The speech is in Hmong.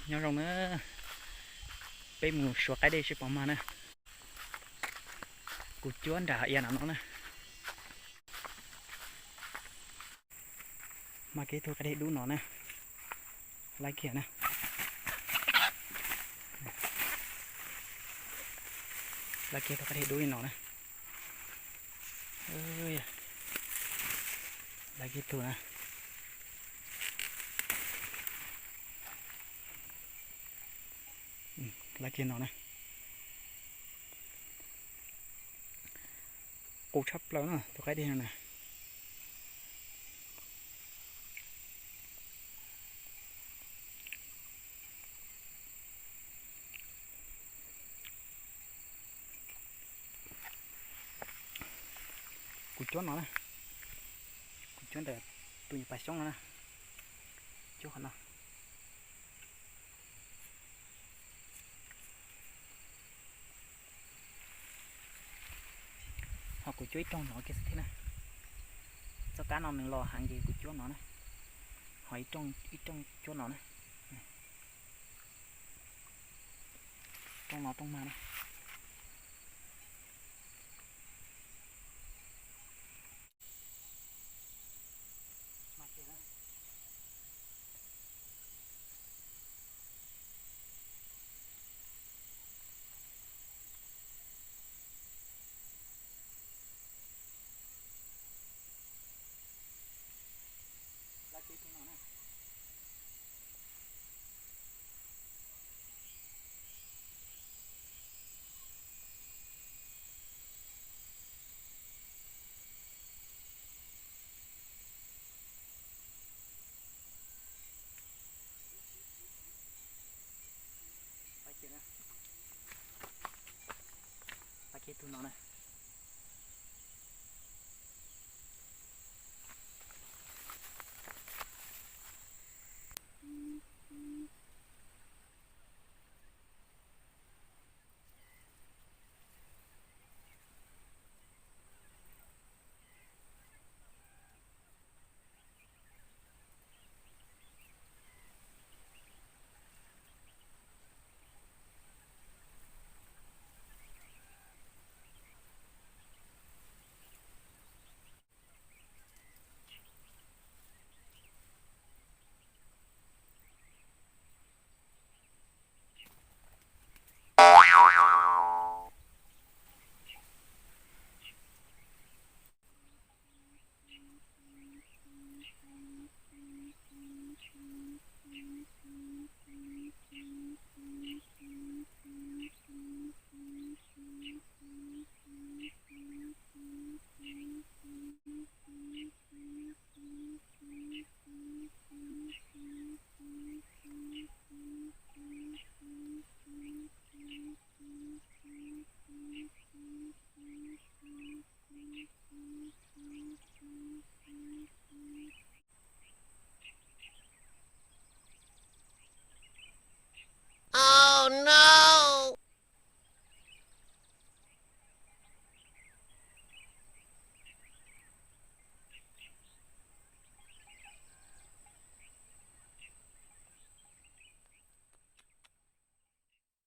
Nyob zoo na, peb mus suav qaib dej seb puas mag na. Kuv cuab nram hav ia no no na. Mag kiag tug qaib dej dub no na. Laib kiag na. Laib kiag tug qaib dej dub li no na. Laib kiag tug na. Laib kiag no na. Qus tshaj plaws na tus qaib dej no na. Kuv cuab no na. Kuv cuab ntawm tus nyuam pas xyoob no na. Cuab qhov no. Ho kuv cuab ib rooj no kiag xwb thiab na. Txoj kab no nws los heev ces kuv cuab no na. Ho ib rooj cuab no na. Rooj no rooj mag na. Laib kiag tug no na.